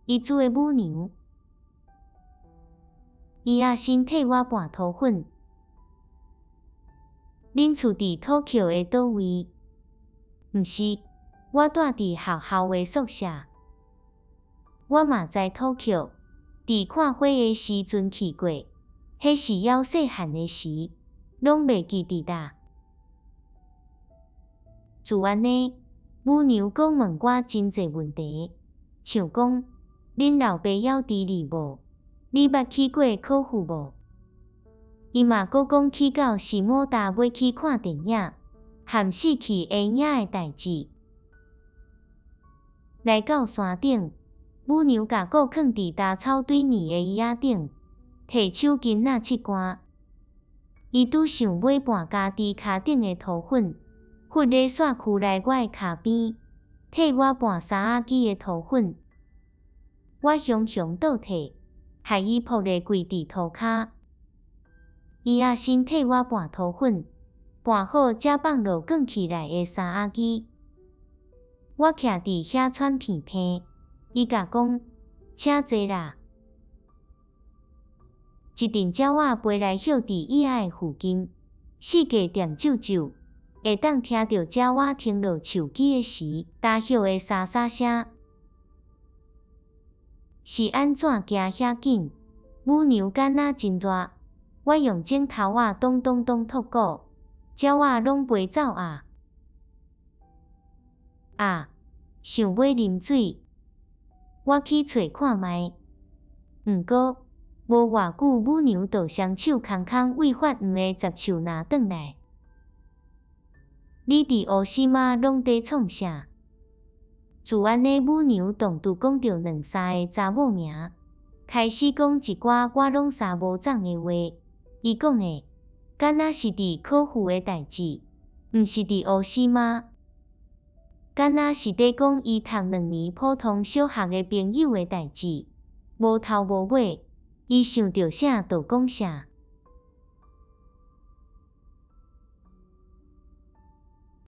伊煮的母娘。伊仔先替我拌塗粉。恁厝佇 Tokyo 的佗位？毋是，我蹛佇學校的宿舍。我嘛知 Tokyo，佇看花的時陣去過，彼是猶細漢的時，攏袂記得啦。就按呢，母娘閣問我真濟問題，像講，恁老爸猶佇咧無？你捌去過考府無？伊嘛閣講去到下摩達欲去看電影，含死去會影的代誌。來到山頂，母娘共鼓囥佇稻草堆膩的椅仔頂，提手巾仔拭汗。伊拄想欲拌家己跤頂的塗粉，忽咧煞趨來我的跤邊，替我拌衫仔機的塗粉。我雄雄倒退，害伊噗咧跪佇塗跤。伊仔先替我拌塗粉，拌好才放落捲起來的衫仔機。我徛佇遐喘鼻鼻，伊共講，請坐啦。一陣鳥仔飛來歇佇椅仔的附近，四界恬靜靜，會當聽著鳥仔停落樹枝的時，焦葉的沙沙聲。是按怎行遐緊？母娘敢若真熱，我用指頭仔咚咚咚戳鼓，鳥仔攏飛走啊！啊，想欲啉水，我去揣看覓。毋過，無偌久母娘就雙手空空對法院的雜手拿轉來。你佇烏斯馬攏佇創啥？就按呢，母娘當拄講著兩三個查某名，開始講一寡我攏啥無總的話。伊講的，敢若是佇考府的代誌，毋是佇烏斯馬。敢若是佇講伊讀兩年普通小學的朋友的代誌，無頭無尾，伊想著啥就講啥。